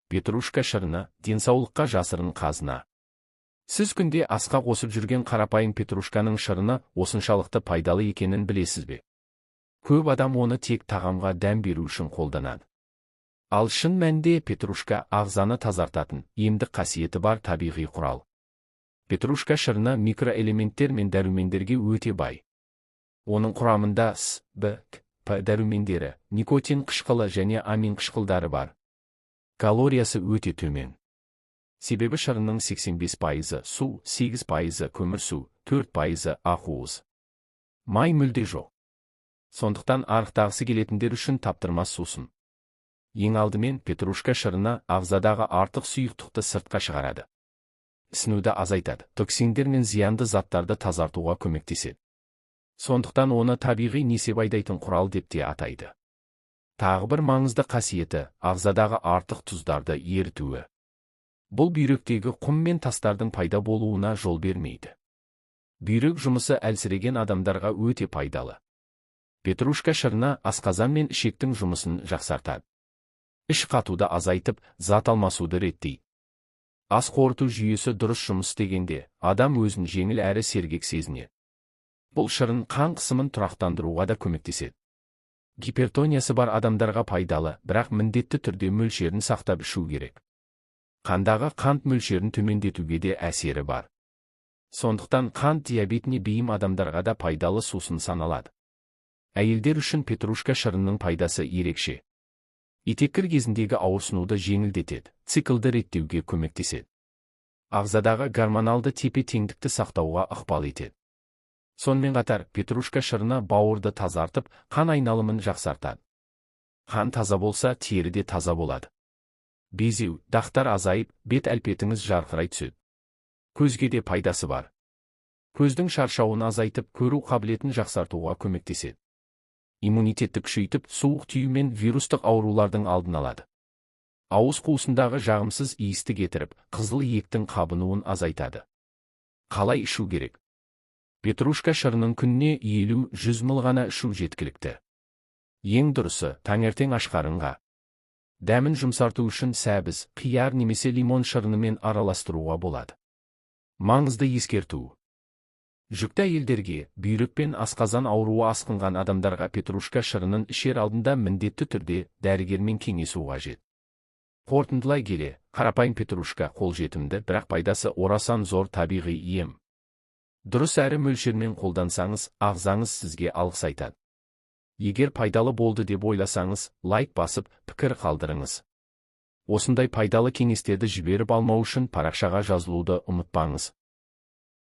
Петрушка шырыны – денсаулыққа жасырын қазына. Сіз күнде асқа қосып жүрген қарапайым петрушканың шырыны осыншалықты пайдалы екенін білесіз бе? Көп адам оны тек тағамға дәм беру үшін қолданады. Ал шын мәнінде петрушка – ағзаны тазартатын, емдік қасиеті бар табиғи құрал. Петрушка шырыны микроэлементтер мен дәрумендерге өте бай. Оның құрамында С, Б, К, П дәрумендері, никотин қышқылы және амин қышқылдары бар. Калориясы өте төмен. Себебі шырынның 85%-ы су, 8%-ы көмірсу, 4%-ы ақуыз. Май мүлде жоқ. Сондықтан арықтағысы келетіндер үшін таптырмас сусын. Ең алдымен петрушка шырыны ағзадағы артық сұйықтықты сыртқа шығарады. Ісінуді азайтады, токсиндер мен зиянды заттарды тазартуға көмектеседі. Сондықтан оны табиғи несеп айдайтын құрал деп те атайды. Тағы бір маңызды қасиеті – ағзадағы артық тұздарды ерітуі. Бұл бүйректегі құм мен тастардың пайда болуына жол бермейді. Бүйрек жұмысы әлсіреген адамдарға өте пайдалы. Петрушка шырыны асқазан мен ішектің жұмысын жақсартады. Іш қатуды азайтып, зат алмасуды реттейді. Ас қорыту жүйесі дұрыс жұмыс істегенде, адам өзін жеңіл әрі сергек сезінеді. Бұл шырын қан қысымын тұрақтандыруға да көмектеседі. Гипертониясы бар адамдарға пайдалы, бірақ міндетті түрде мөлшерін сақтап ішу керек. Қандағы қант мөлшерін төмендетуге де әсері бар. Сондықтан қант диабетіне бейім адамдарға да пайдалы сусын саналады. Әйелдер үшін петрушка шырынның пайдасы ерекше. Етеккір кезіндегі ауырсынуды жеңілдетеді, циклді реттеуге көмектеседі. Ағзадағы гормоналды тепе-теңдікті сақтауға ықпал етеді. Сонымен қатар, петрушка шырыны бауырды тазартып, қан айналымын жақсартады. Қан таза болса, тері де таза болады. Безеу, дақтар азайып, бет әлпетіңіз жарқырай түседі. Көзге де пайдасы бар. Көздің шаршауын азайтып, көру қабілетін жақсартуға көмектеседі. Иммунитетті күшейтіп, суық тию мен вирустық аурулардың алдын алады. Ауыз қуысындағы жағымсыз иісті кетіріп, қызыл иектің қабынуын азайтады. Қалай ішу керек? Петрушка шырынын күніне 50-100 мл ғана ішу жеткілікті. Ең дұрысы – таңертең аш қарынға. Дәмін жұмсарту үшін сәбіз, қияр немесе лимон шырынымен араластыруға болады. Маңызды ескерту. Жүкті әйелдерге, бүйрек пен асқазан ауруы асқынған адамдарға петрушка шырынын ішер алдында міндетті түрде дәрігермен кеңесу қажет. Қорытындылай келе, қарапайым петрушка қолжетімді, бірақ пайдасы орасан зор табиғи ем. Дұрыс әрі мөлшермен қолдансаңыз, ағзаңыз сізге алғыс айтады. Егер пайдалы болды деп ойласаңыз, лайк басып, пікір қалдырыңыз. Осындай пайдалы кеңестерді жіберіп алмау үшін парақшаға жазылуды ұмытпаңыз.